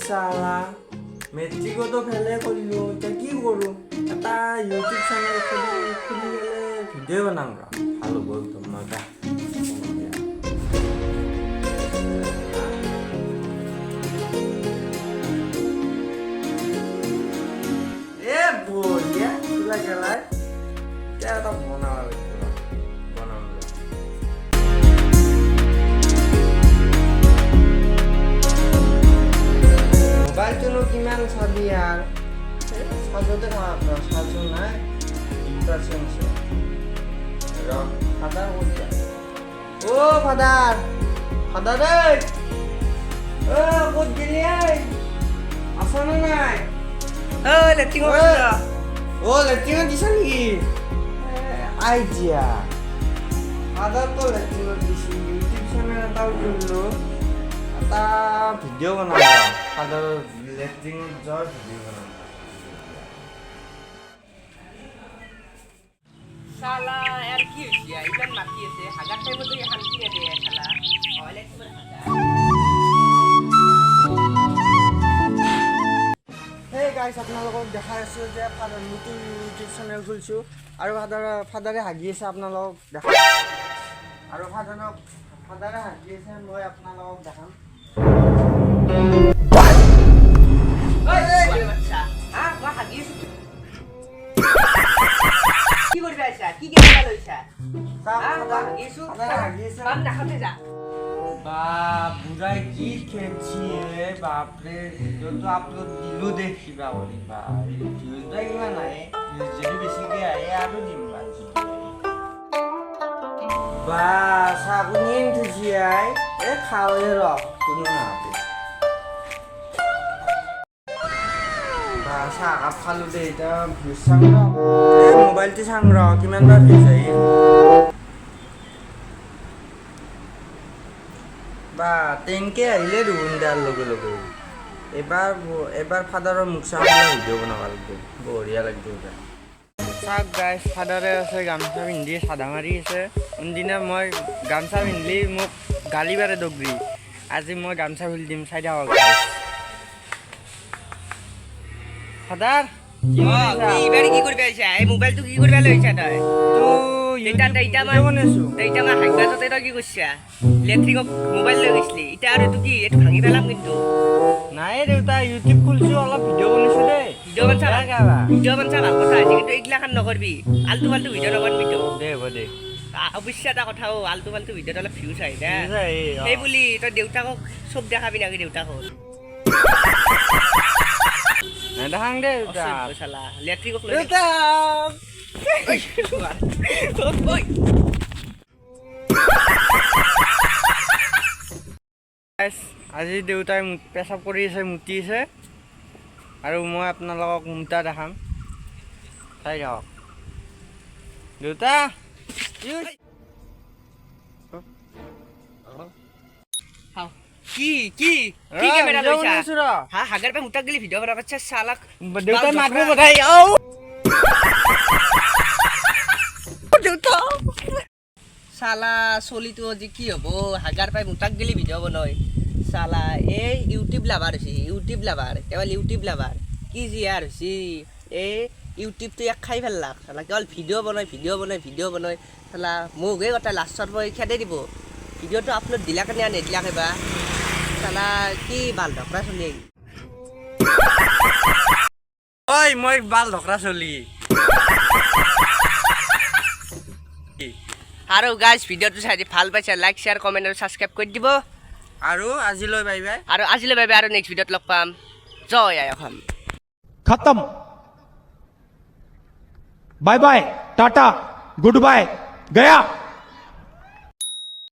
চালা, মেট্ৰিকতো ফেলে কৰিলোঁ, এতিয়া কি কৰোঁ? এটা ইউটিউব চেনেল খুলি খুলি পেলাই ভিডিঅ' বনাম ৰ, ভাল হ'ব একদম মজা। এ বঢ়িয়া, খোলা গেলাই। এতিয়া এটা বনাব লাগিব ৰ, বনাম ৰ। মোবাইলটোনো কিমান চাবি আৰু? এই চাৰ্জতে থাকক ৰ, চাৰ্জো নাই, 2% আছে ৰ। ফাদাৰ ক'ত যায়? অ' ফাদাৰ, ফাদাৰ, ঐ অ' ক'ত গেলি? ঐ, আছনে নাই? ঐ, লেট্ৰিনত। অ' লেট্ৰিনত দিছা নেকি? আইডিয়া, ফাদাৰতো লেট্ৰিনত দিছি। ইউটিউব চেনেল এটাও খুলিলোঁ, এটা ভিডিঅ' বনাম। ফাদাৰৰ লেট্ৰিনত যোৱাৰ ভিডিঅ' বনাম। চালা, ইয়াৰ কি হৈছে? ইমান মাতি আছে, হাগাৰ টাইমতো ই শান্তি নিদিয়ে চালা। হয়, লেট্ৰিনত হাগা। হেই গাইছ, আপোনালোকক দেখাই আছোঁ যে ফাদাৰ নতুন ইউটিউব চেনেল খুলিছোঁ আৰু ফাদাৰে হাগি আছে, আপোনালোকক দেখাম। আৰু ফাদাৰে হাগি আছে, মই আপোনালোকক দেখাম। ঐ, ছোৱালী বাচ্চা, হা, মই হাগি আছো, কি কৰিবা আহিছা? কি কেমেৰা লৈছা? চাওক, হা, মই ফাদাৰ হাগি আছো। ফাদাৰে হাগি আছে। পাণ নাখাওঁতে যা। বা, বুঢ়াই কি খেদছি ৰে! বাপৰে, ভিডিঅ'টো আপলোড দিলোঁ দে কিবা কৰি। বা, ভিউজ বা কিমান আহে? ভিউজ যদি বেছিকৈ আহে আৰু দিম। বা, বা, চাহ কোনে থৈছি? আই, এ খাওঁৱে ৰ, কোনো নাহাতে। বা, চাহ একাপ খালোঁ দে। এতিয়া ভিউজ চাং ৰ, এই মোবাইলটো চাং ৰ, কিমান বা ভিউজ আহিল। বা, 10K আহিলে দেখোন দিয়াৰ লগে লগে। এবাৰ ফাদাৰৰ মুখ চাব, ভিডিঅ' বনাব লাগিব, বঢ়িয়া লাগিব এইবাৰ। চাওক গাইছ, ফাদাৰে আছে গামোচা পিন্ধি চাধা মাৰি আছে। কোনদিনা মই গামোচা পিন্ধিলি মোক গালি পাৰে দগৰি, আজি মই গামোচা খুলি দিম, চাই থাকক গাইছ। ফাদাৰ, কি অ, কৰিছা? কি এইবাৰ কি কৰিবা আহিছা? এই মোবাইলটো কি কৰিবা লৈছা তই? তো এতিয়া ভিডিঅ' বনাইছো। তই এতিয়া মই হাগবা যাওঁতে তই কি কৰিছা? লেট্ৰিনত মোবাইল লৈ গৈছিলি। এতিয়া আৰু এইটো কি? এইটো ভাঙি পেলাম কিন্তু। নাই দেউতা, ইউটিউব খুলিছো, অলপ ভিডিঅ' বনাইছো দেই। ভিডিঅ' বনছা ভাল। বেয়া গাবা। ভিডিঅ' বনছা ভাল কথা হৈছে, কিন্তু এইগিলাখান নকৰবি, আল্টু ফাল্টু ভিডিঅ' নবনবি তো। দে, হ'ব দে। অৱশ্যে এটা কথা, অ, আল্টু ফাল্টু ভিডিঅ'ত অলপ ভিউজ আহে না। ঠিক আছে, এই, অ। সেই বুলি তই দেউতাকক চব দেখাবি নাকি দেউতাকক? নেদেখাং দে দেউতা। অসভ্য চালা, লেট্ৰিকক লৈ দেউতা। ঐ। Guys, আজি দেউতাই পেচাব কৰি আছে, মুতি আছে আৰু মই আপোনালোকক মুতা দেখাম, চাই থাকক। দেউতা, কি হৈছে? কি কি কি ৰ, কেমেৰা ভিডিঅ' লৈছা? বনাইছো ৰ। হা, হাগাৰ পৰা মুতাক গেলি ভিডিঅ' বনাব পাৰছা চালাক। দেউতাই বাল মাৰিব জখৰা। বোধহয়। ঔ দেউতা। চালা চলিটো আজি কি হ'ব? হাগাৰ পাই মুতাক গেলি ভিডিঅ' বনায় চালা। এই ইউটিউব লাভাৰ হৈছে, ইউটিউব লাভাৰ, কেৱল ইউটিউব লাভাৰ। কি যি আৰ হৈছে, এই ইউটিউবটো ইয়াক খাই পেলাক চালা। কেৱল ভিডিঅ' বনায়, ভিডিঅ' বনায়, ভিডিঅ' বনায় চালা। মোক এই কথা লাষ্টত মই খেদে দিব, ভিডিঅ'টো আপলোড দিলাকে নে নিদিলাকে বা। চালা কি বাল ঢকৰা চলি। ঐ, মই বাল ঢকৰা চলি। আৰু গাইজ, ভিডিঅ'টো চাই ভাল পাইছে, লাইক, শ্বেয়াৰ, কমেণ্ট আৰু ছাবস্ক্ৰাইব কৰি দিব। আৰু আজিলৈ বাই বাই। আৰু আজিলৈ বাবে, আৰু নেক্সট ভিডিঅ'ত লগ পাম। জয় আই অসম। खत्म, bye bye, tata, good bye, गया।